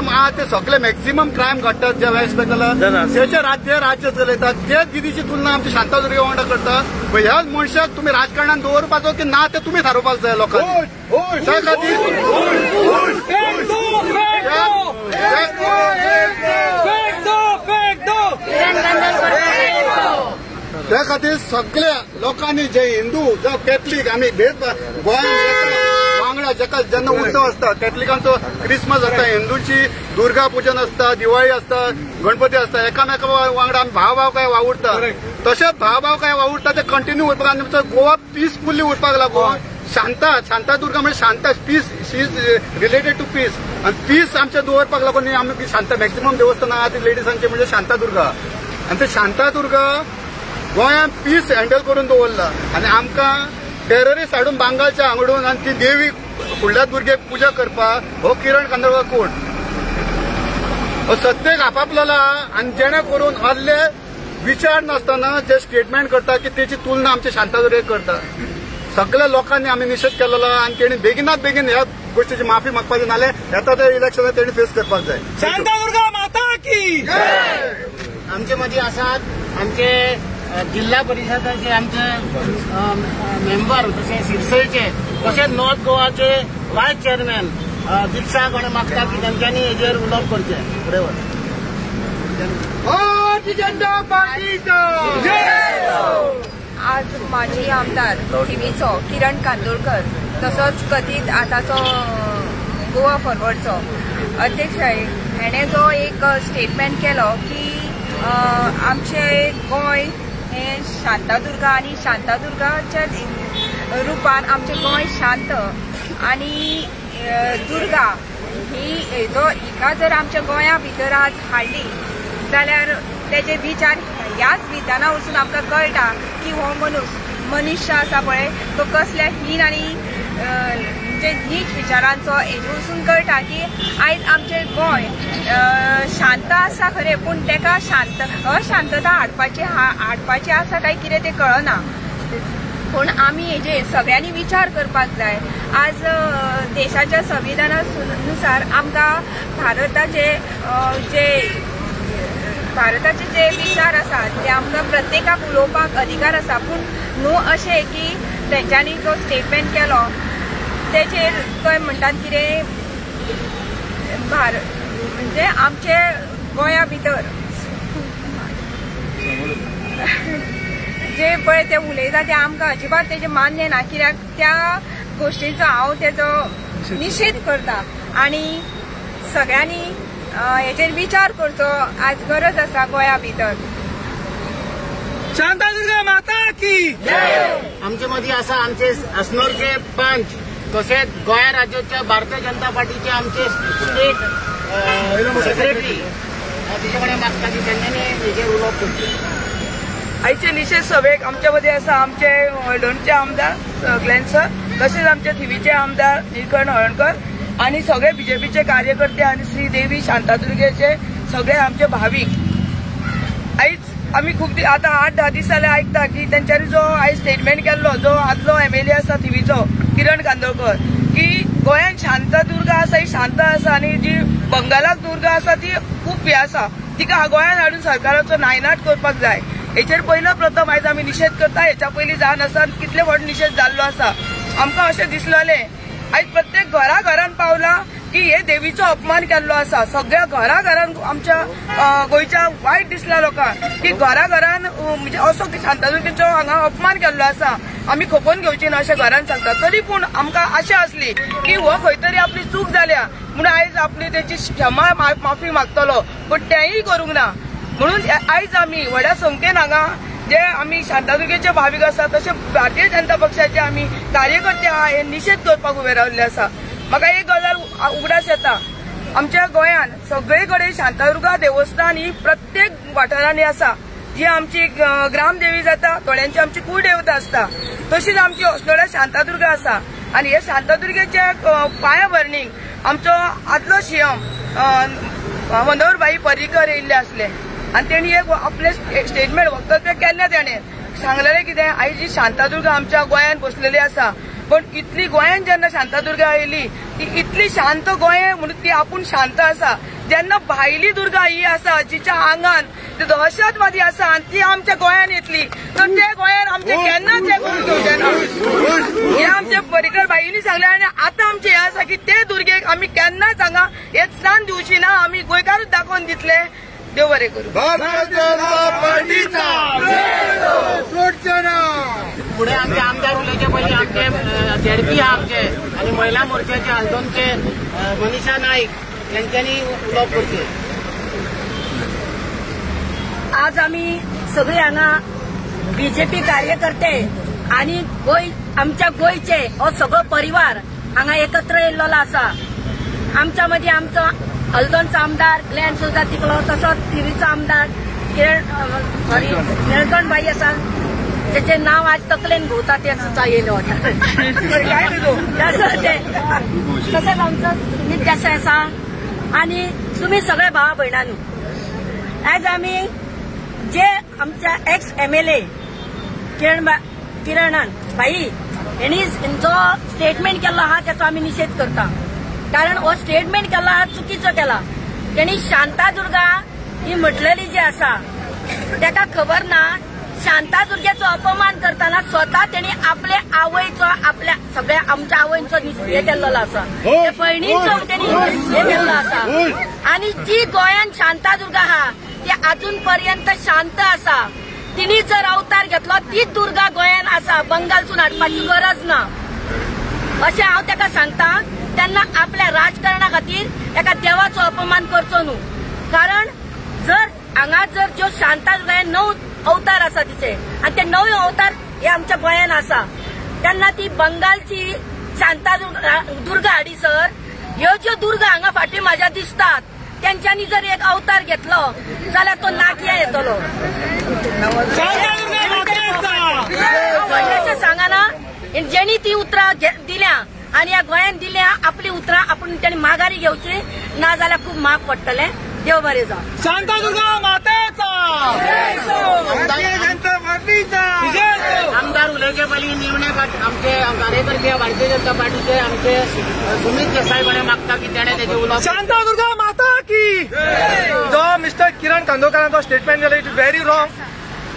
आहा ते सगळे मॅक्झिमम क्रायम घडटात जे वेस्ट बेंगला तेचे राज्य चलयतात तेच दिदीची तुलना आमची शांतादुर्गे वांगडा करता. ह्याच मनशाक तुमी राजकारणान दवरपाचो की ना ते तुमी थारोवपाक जाय लोकांनी. त्या खातीर त्या खातीर सगळ्या लोकांनी जे हिंदू जावं कॅथलीक आमी भेद गोंयांत वांगडा जेका जेन्ना उत्सव आसता कॅथलिकांचो क्रिसमस आसता, हिंदूची दुर्गा पूजन आसता, दिवाळी आसता, गणपती आसता, एकामेका वांगडा आमी भाव भाव काय वावुरता. तशेंच भाव भाव काय वावुरता ते कंटिन्यू उरपाक आनी आमचो गोवा पिसफुल्ली उरपाक लागून शांतादुर्गा म्हणजे Shanta peace, she is related to peace आनी पीस आमचे दवरपाक लागून आमी शांता मॅक्झिमम देवस्थानां आहा ती लेडिजांचे म्हणजे शांतादुर्गा आनी ते शांतादुर्गा गोंयांत पीस हँडल करून दवरला आनी आमकां टेररिस्ट हाडून बांगालच्या हांगडून आनी ती देवी फुडल्या दुर्गेक पुजा करपाक हो किरण कांदोळकर कोण हो सत्तेक आपापलेला आनी जेणे करून असले विचार नासतना जे स्टेटमेंट करता की तेची तुलना आमच्या शांतादुर्गेक करता. सगळ्या लोकांनी आमी निशेध केलेलो आनी तेणी बेगिनात बेगीन ह्या गोष्टीची माफी मागपाची नाल्यार येता त्या इलेक्शनाक तेणी फेस करपाक जाय. शांतादुर्गा माता की. आमचे मदीं आसात आमचे जिल्हा परिशदाचे आमचे मेंबर तशें सिरसयचे तशेंच नॉर्थ गोवाचे वायस चेअरमॅन दीक्षा कोणे मागता की तेंच्यांनी हेजेर उलोवप करचें. फुडें वच. आज माजी आमदार थिवीचो किरण कांदोळकर तसोच कथीत आतांचो गोवा फॉरवर्डचो अध्यक्ष हेणे जो एक स्टेटमेंट केलो की आमचे गोंय हें शांतादुर्गा आनी शांतादुर्गाच्या रुपान आमचें गोंय शांत आनी दुर्गा ही हेजो हिका जर आमच्या गोंया भितर आज हाडली जाल्यार तेजे विचार ह्याच विधाना वचून आमकां कळटा की हो मनुष्य आसा पळय तो कसल्या हीन आनी म्हणजे नीच विचारांचो हेजे वचून कळटा की आयज आमचें गोंय शांत आसा खरें पूण तेका शांत अशांतता हाडपाची आसा काय कितें तें कळना. पूण आमी हेजेर सगळ्यांनी विचार करपाक जाय. आज देशाच्या संविधाना नुसार आमकां भारताचे जे विचार आसात ते आमकां प्रत्येकाक उलोवपाक अधिकार आसा. पूण न्हू अशें की तेंच्यांनी जो स्टेटमेंट केलो तेचेर थंय म्हणटात कितें म्हणजे आमचे गोंया भितर जे पळय ते उलयता ते आमकां अजिबात तेजें मान्य ना कित्याक त्या गोश्टीचो हांव तेजो निशेध करता आनी सगळ्यांनी हेचेर विचार करचो आज गरज आसा गोंया भितर. शांतादुर्गा माता की. आमचे मदीं आसा आमचे अस्नोरचे पंच तशेंच गोंय राज्याच्या भारतीय जनता पार्टीचे आमचे स्टेट सेक्रेटरी तिचे कडेन मागता की तेंच्यांनी हेजेर उलोवप करचें. आयचे निशेध सभेक आमच्या मदीं आसा आमचे हळदोणचे आमदार ग्लॅन सर तशेंच आमचे थिवीचे आमदार निळकंठ हळर्णकर आनी सगळे बीजेपीचे कार्यकर्ते आनी श्री देवी शांतादुर्गेचे सगळे आमचे भावीक. आयज आमी खूब आतां 8-10 दीस जाले आयकता की तेंच्यांनी जो आयज स्टेटमेंट केल्लो जो आदलो एमएलए आसा थिवीचो किरण कांदोळकर की गोंयांत शांतादुर्गा आसा ही शांत आसा आनी जी बंगालाक दुर्गा आसा ती खूब हे आसा तिका गोंयांत हाडून सरकाराचो नायनाट करपाक जाय. हेचेर पयलो प्रथम आयज आमी निशेध करता. हेच्या पयलीं जावन आसा कितले व्हड निशेध जाल्लो आसा. आमकां अशें दिसलेलें आयज प्रत्येक घरा घरान पावला की हे देवीचो अपमान केल्लो आसा. सगळ्या घरा घरान आमच्या गोंयच्या वायट दिसला लोकांक की घरा घरान म्हणजे असो शांतादुर्गेचो हांगा अपमान केल्लो आसा. आमी खपोवन घेवची ना अशें घरान सांगता. तरी पूण आमकां आशा आसली की हो खंय तरी आपली चूक जाल्या म्हणून आयज आपली तेची क्षमा माफी मागतलो पूण तेंय करूंक ना. म्हणून आयज आमी व्हडा संख्येन हांगा जे आमी शांतादुर्गेचे भावीक आसा तशें भारतीय जनता पक्षाचे आमी कार्यकर्ते आहा हे निशेध करपाक उबे रावल्ले आसा. म्हाका एक गजाल उगडास येता आमच्या गोंयांत सगळे कडेन शांतादुर्गा देवस्थान ही प्रत्येक वाठारांनी आसा. जी आमची ग्रामदेवी जाता थोड्यांची आमची कुळदेवता आसता तशीच आमची अस्नोड्या शांतादुर्गा आसा आनी हे शांतादुर्गेच्या पांया भरणीक आमचो आदलो सीएम मनोहरभाई पर्रीकर येयल्ले आसले आनी तेणी एक आपलें स्टेटमेंट वक्तव्य केल्लें. तेणें सांगलेलें कितें आयज जी शांतादुर्गा आमच्या गोंयांत बसलेली आसा पण इतली गोंयांत जेन्ना शांतादुर्गा आयली ती इतली शांत गोंय म्हणून ती आपूण शांत आसा. जेन्ना भायली दुर्गा ही आसा जिच्या आंगान ते दहशतवादी आसा आनी ती आमच्या गोंयांत येतली तर ते गोंयांत आमचे केन्नाच हे करून घेवचे ना. हे आमचे पर्रीकर भाईंनी सांगले आनी आतां आमचे हे आसा की ते दुर्गेक आमी केन्नाच हांगा हे स्थान दिवची ना. आमी गोंयकारूच दाखोवन दितले. देव बरें करूं. फुडें आमचे आमदार उलोवचे पयलीं आमचे झेडपी आमचे आनी महिला मोर्चाचे हळदोणचे मनीषा नाईक यांच्यानी उलोवप करचें. आज आमी सगळे हांगा बीजेपी कार्यकर्ते आनी गोंय आमच्या गोंयचे हो सगळो परिवार हांगा एकत्र येयल्लो आसा. आमच्या मदीं आमचो हळदोणचो आमदार ग्लॅन सुद्दां तिकलो, तसोच थिवीचो आमदार किरण सॉरी निळकंठ भाई आसा, तेचें नांव आज तकलेन घुंवता तें सुद्दां येयलो. तशेंच आमचो सुमीत देसाय आसा आनी तुमी सगळे भावा भयणांनी आज आमी जे आमच्या एक्स एमएलए किरणान भाई हेणी जो स्टेटमेंट केल्लो आहा तेचो आमी निशेध करता. कारण हो स्टेटमेंट केल्लो आहा चुकीचो केला. तेणी शांतादुर्गा ही म्हटलेली जी आसा तेका खबर ना. शांतादुर्गेचो अपमान करतना स्वता तेणी आपले आवयचो आपल्या सगळ्या आमच्या आवयचो हे केल्लो आसा, भयणीचो तेणी हे केल्लो आसा. आनी जी गोंयांत शांतादुर्गा आहा ती अजून पर्यंत शांत आसा. तिणी जर अवतार घेतलो तीच दुर्गा गोंयांत आसा, बंगालसून हाडपाची गरज ना अशें हांव तेका सांगता. तेन्ना आपल्या राजकारणा खातीर एका देवाचो अपमान करचो न्हू. कारण जर हांगा जर ज्यो शांतादुर्गा 9 अवतार आसा तिचे आनी ते 9 अवतार हे आमच्या गोंयांत आसा, तेन्ना ती बंगालची शांतादुर्गा दुर्गा हाडीसर ह्यो ज्यो दुर्गा हांगा फाटीं म्हाज्या दिसतात तेंच्यांनी जर एक अवतार घेतलो जाल्यार तो नाकया येतलो. व्हडलेशें सांगना. जेणी ती उतरां दिल्या आनी ह्या गोंयांत दिल्या आपली उतरां आपूण तेणी माघारी घेवची ना जाल्यार खूब महाग पडटलें. देव बरें जावं. शांतादुर्गा मातेचा आमदार उलोवचे पयलीं निमणे आमचे कार्यकर्ते भारतीय जनता पार्टीचे आमचे सुमीत देसाय कडेन मागता की तेणे तेजें उलोवप. शांतादुर्गा माता की. जो मिस्टर किरण कांदोळकरांचो स्टेटमेंट जालें it very wrong.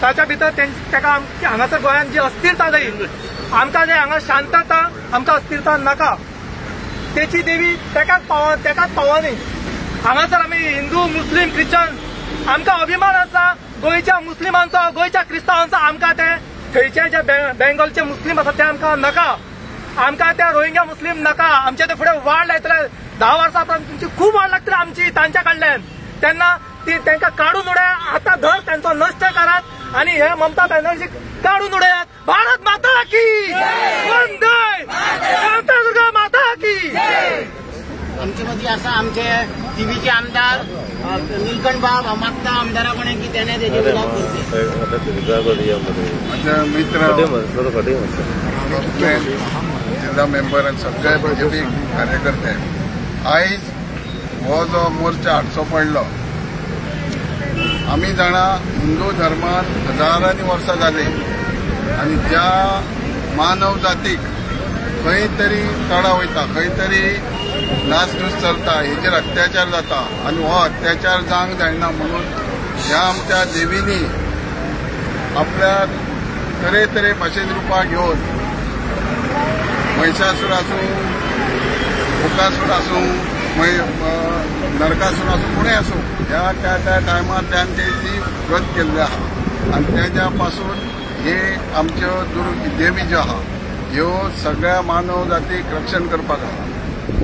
ताच्या भितर ताका हांगासर गोंयांत जी अस्थिरता जाली, आमकां जे हांगा शांतता आमकां अस्थिरता नाका. तेची देवी तेकाच पावनी. हांगासर आमी हिंदू मुस्लीम क्रिश्चन आमकां अभिमान आसा गोंयच्या मुस्लिमांचो, गोंयच्या क्रिस्तांवांचो. आमकां ते थंयचे जे बेंगॉलचे मुस्लीम आसा ते आमकां नाका. आमकां ते रोहिंग्या मुस्लीम नाका. आमचे ते फुडें वाड लायतले 10 वर्सां उपरांत तुमची खूब वाड लागतली आमची तांच्या कडल्यान. तेन्ना ती तांकां काडून उडयात, आतां धर तांचो नश्ट करात आनी हे ममता बॅनर्जी काडून उडयात. भारत माता की वंदे, शांतादुर्गा माता की. आमचे मदीं आसा आमचे थिवीचे आमदार निलकंठ बाब मागता आमदारा कडेन की तेणे तेजें उलोवप करचें. माझे मित्र जिल्हा मेंबर आनी सगळे बीजेपी कार्यकर्ते, आयज हो जो मोर्चा हाडचो पडलो, आमी जाणा हिंदू धर्मान हजारांनी वर्सां जाली आनी ज्या मानव जातीक खंय तरी तडा वयता, खंय तरी नासधूस चलता, हेचेर अत्याचार जाता आनी हो अत्याचार जावंक जायना म्हणून ह्या आमच्या देवींनी आपल्या तरेतरे भाशेन रुपां घेवन महिषासूर आसूं, मुकासूर आसूं, नरकासूर आसूं, कोणूय आसूं, ह्या त्या त्या टायमार तांचे ती व्रत केल्लें आहा आनी तेज्या पासून हे आमच्यो देवी ज्यो आहा ह्यो सगळ्या मानव जातीक रक्षण करपाक आहा.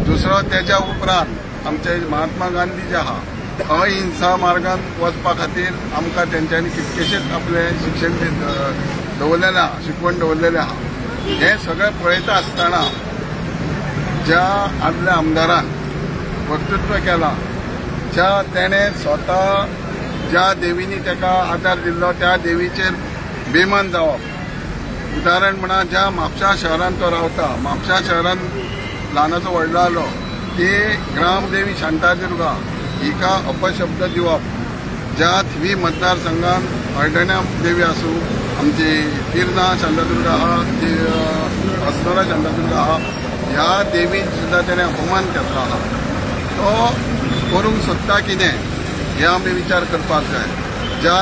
दुसरो तेज्या उपरांत आमचे महात्मा गांधी जे आहा अहिंसा मार्गान वचपा खातीर आमकां तेंच्यांनी कितकेशेच आपलें शिक्षण दवरलेलें आहा, शिकवण दवरलेलें आहा. हें सगळें पळयता आसतना ज्या आदल्या आमदारान वक्तृत्व केलां, ज्या तेणें स्वता ज्या देवींनी ताका आदार दिल्लो त्या देवीचेर बेमान जावप. उदाहरण म्हणा ज्या म्हापशा शहरांत तो रावता, म्हापशा शहरांत ल्हानाचो व्हडलो जालो, ती ग्रामदेवी शांतादुर्गा हिका अपशब्द दिवप, ज्या थिवी मतदारसंघात हळदण्या देवी आसूं, आमची किर्णा शांतादुर्गा आहा, ती अस्नोडा शांतादुर्गा आहा ह्या देवीन सुद्दां तेणें अपमान केल्लो आहा. तो करूंक सोदता कितें हें आमी विचार करपाक जाय. ज्या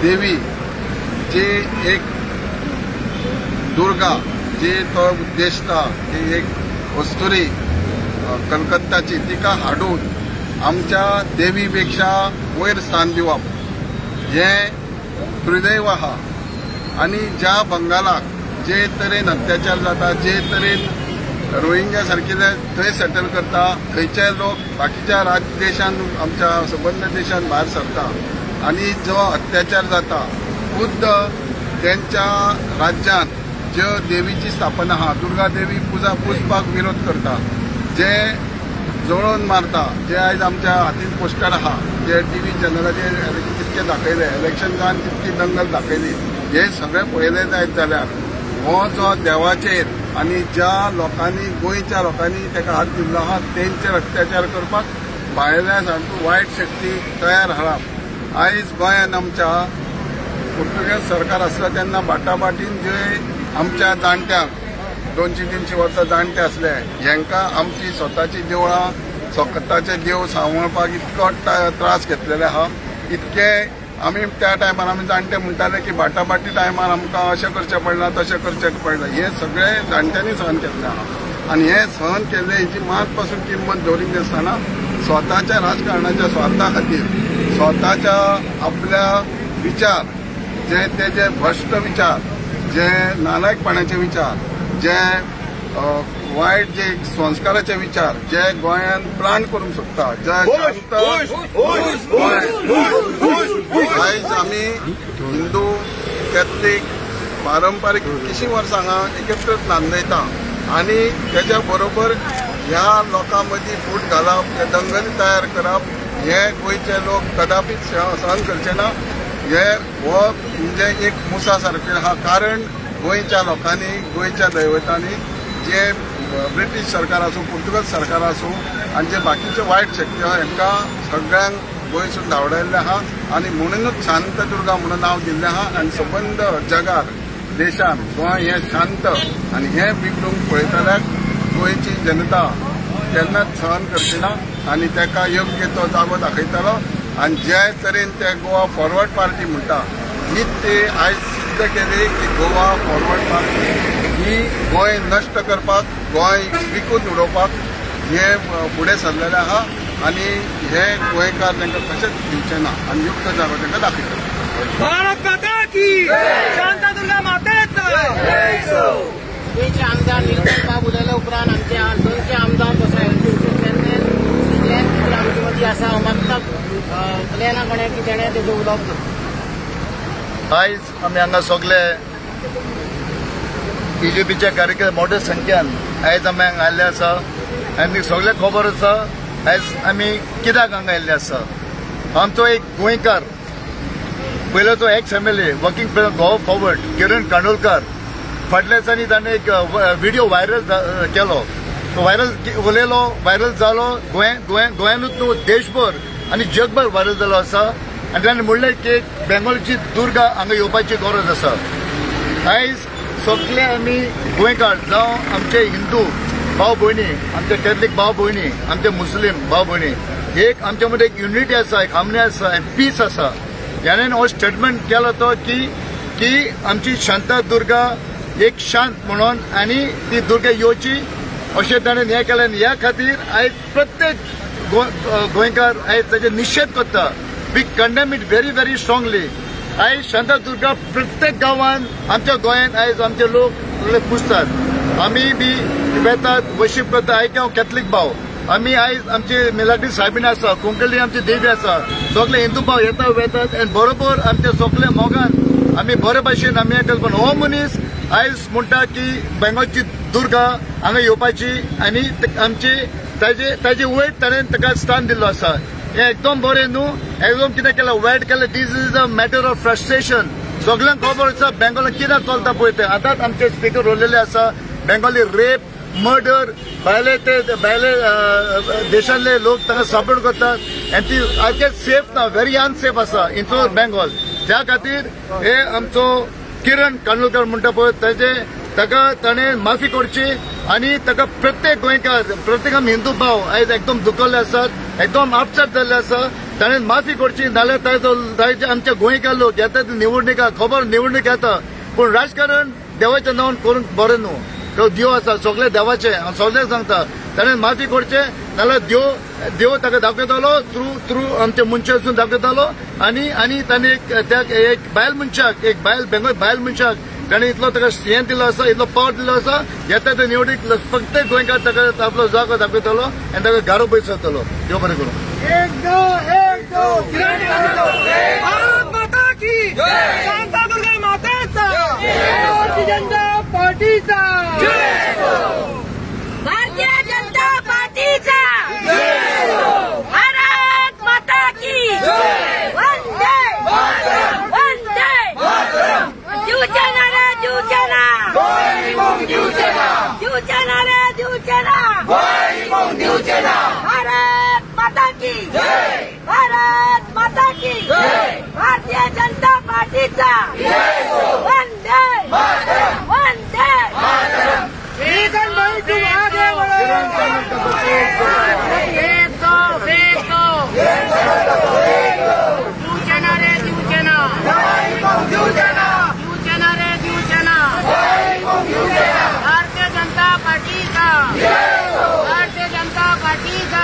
देवी जी एक दुर्गा जी तो उद्देशता की एक अस्तुरी कलकत्ताची तिका हाडून आमच्या देवी पेक्षा वयर स्थान दिवप हें दुर्दैव आहा. आनी ज्या बंगालाक जे तरेन अत्याचार जाता, जे तरेन रोहिंग्या सारकिले थंय सेटल करता, थंयचे लोक बाकीच्या राज्य देशान आमच्या सबंद देशान भायर सरता आनी जो अत्याचार जाता खुद्द तेंच्या राज्यांत ज्यो देवीची स्थापना आहा दुर्गा देवी पुजा पुजपाक विरोध करता, जे जळोवन मारता, जे आयज आमच्या हातीन पोस्टर आहा, जे टीव्ही चॅनलाचेर कितके दाखयले, इलेक्शन जावन कितकी दंगल दाखयली, हे सगळें पळयलें जायत जाल्यार हो जो देवाचेर आनी ज्या लोकांनी गोंयच्या लोकांनी ताका हात दिल्लो आहा तेंचेर अत्याचार करपाक भायल्या सारको वायट शक्ती तयार हाडप. आयज गोंयांत आमच्या पुर्तुगेज सरकार आसता तेन्ना बाटाबाटीन जे आमच्या जाणट्यांक 200-300 वर्सां जाणटे आसले हेंकां आमची स्वताची देवळां स्वताचे देव सांबाळपाक इतको त्रास घेतलेले आहा. इतके आमी त्या टायमार आमी जाणटे म्हणटाले की बाटाबाटी टायमार आमकां अशें करचें पडलां तशें करचें पडलां, हें सगळें जाणट्यांनी सहन केल्लें आहा. आनी हें सहन केल्लें हेची मात पासून किंमत दवरिल्ली आसतना स्वताच्या राजकारणाच्या स्वार्था खातीर स्वताच्या आपल्या विचार जे ते जे भ्रश्ट विचार, जे नालायकपणाचे विचार, जे वायट जे संस्काराचे विचार जे गोंयांत प्लांट करूंक सोदता, जे आयज आमी हिंदू कॅथलीक पारंपारीक कितलींशीं वर्सां हांगा एकत्रीत नांदयता आनी तेच्या बरोबर ह्या लोकां मदीं फूट घालप, दंगली तयार करप हे गोंयचे लोक कदापी सहन करचे ना. हे हो म्हणजे एक मुसा सारकें आहा, कारण गोंयच्या लोकांनी गोंयच्या दैवतांनी जे ब्रिटीश सरकार आसूं पुर्तुगेज सरकार आसूं आनी जे बाकीचे वायट शक्ती आहा हेंकां सगळ्यांक गोंयसून धांवडायल्लें आहा आनी म्हणूनच शांतदुर्गा म्हणून नांव दिल्लें आहा. आनी सबंद जगार देशान गोंय हें शांत आनी हें बिगडूंक पळयतल्याक गोंयची जनता केन्नाच सहन करची ना आनी ताका योग्य तो जागो दाखयतलो. आनी जे तरेन ते गोवा फॉरवर्ड पार्टी म्हणटा हीच ती आयज सिद्ध केली की गोवा फॉरवर्ड पार्टी ही गोंय नश्ट करपाक, गोंय विकून उडोवपाक हे फुडें सरलेलें आहा आनी हे गोंयकार तांकां कशेंच दिवचें ना आनी युक्त जागो तांकां दाखयतलो. भारत माता की शांतादुर्गा मातेचा. गोंयचे आमदार निलकंठ बाब उलयल्या उपरांत आमचे दोनचे आमदार तशें एलपीचे चेअरमॅन श्री जयंत पाटील आमचे मदीं आसा. हांव मागता प्लॅना कडेन की तेणें तेजें उलोवप करचें. आयज आमी हांगा सगळे बीजेपीच्या कार्यकर्ते मोठ्या संख्येन आयज आमी हांगा आयिल्ले आसा आनी सगळ्यांक खबर आसा आयज आमी कित्याक हांगा आयिल्ले आसा. आमचो एक गोंयकार पयलोचो ex MLA working president Goa forward Kiran Kandolkar फाटल्या दिसांनी ताणें एक व्हिडिओ व्हायरल केलो, तो व्हायरल उलयलो, व्हायरल जालो गोंयानूच न्हू देशभर आनी जगभर व्हायरल जालो आसा. आनी ताणें म्हणलें की बेंगोलची दुर्गा हांगा येवपाची गरज आसा. आयज सगळे आमी गोंयकार जावं आमचे हिंदू भाव भयणी, आमचे कॅथलीक भाव भयणी, आमचे मुस्लीम भाव भयणी, एक आमच्या मदीं एक युनिटी आसा, एक हार्मनी आसा, एक पीस आसा. ह्याने हो स्टेटमेंट केलो तो की की आमची शांतादुर्गा एक शांत म्हणून आनी ती दुर्गा येवची अशें ताणें हें केलें. आनी ह्या खातीर आयज प्रत्येक गोंयकार आयज ताजेर निशेध करता. We condemn it very very strongly. आयज शांतादुर्गा प्रत्येक गांवांत आमच्या गोंयांत आयज आमचे लोक पुजतात, आमी बी वेतात, वर्शीप करता. आयज हांव कॅथलीक भाव, आमी आयज आमचे मिलाग्री सायबीण आसा, कुंकळ्ळी आमची देवी आसा, सगळे हिंदू भाव येता वेतात आनी बरोबर आमच्या सगळे मोगान आमी बरे भाशेन आमी हें करता. पण हो मनीस आयज म्हणटा की बेंगोलची दुर्गा हांगा येवपाची आनी आमची ताजे वयर ताणें ताका स्थान दिल्लो आसा. हें एकदम बरें न्हू, एकदम कितें केलें वायट केलें. This is a matter of frustration. सगळ्यांक खबर आसा बेंगोलान कितें चलता पळय तें. आतांच आमचे स्पिकर उरलेले आसा, बेंगोली रेप मर्डर भायले ते भायले देशांतले लोक तांकां सपोर्ट करतात आनी ती आयचे सेफ ना, व्हेरी अनसेफ आसा इन बेंगोल. त्या खातीर हे आमचो किरण कांदोळकर म्हणटा पळय ताजे ताका ताणें माफी करची आनी ताका प्रत्येक गोंयकार प्रत्येक आमी हिंदू भाव आयज एकदम दुखवल्ले आसात, एकदम अपसेट जाल्ले आसा. ताणें माफी करची, नाल्यार ताजे आमच्या गोंयकार लोक येता निवडणुका खबर निवडणूक येता, पूण राजकारण देवाच्या नांवान करूंक बरें न्हू. तो देव आसा सगळे देवाचे, हांव सगळ्यांक सांगता ताणें माफी करचें, नाल्यार देव देव ताका दाखयतलो थ्रू आमच्या मनशासून दाखयतलो. आनी आनी ताणें एक त्या एक बायल मनशाक, एक बायल बेंगोल बायल मनशाक ताणें इतलो ताका हें दिलो आसा, इतलो पावर दिलो आसा. येता ते निवडणूक फक्त गोंयकार ताका आपलो जागो दाखयतलो आनी ताका गारो पयसो जातलो. देव बरें करूं. 1 2 1 2 भारत माता की जय, शांतादुर्गा मातेचा जय, जनता पार्टीचा जय, भारतीय जनता पार्टीचा जय, भारत माता की जय, वंदे मातरम, वंदे मातरम. दिवचेना रे दिवचेना, दिवचेना रे दिवचेना, दिवचेना. भारत माता की जय, भारत माता की जय, भारतीय जनता पार्टीचा वंदे मातरम, वंदे मातरम. किरण भाई तुम आगे बढ़ो. 1 2 1 2 दिवचेना रे दिवचेना, दिवचेना रे दिवचेना, भारतीय जनता पार्टीचा, भारतीय जनता पार्टीचा.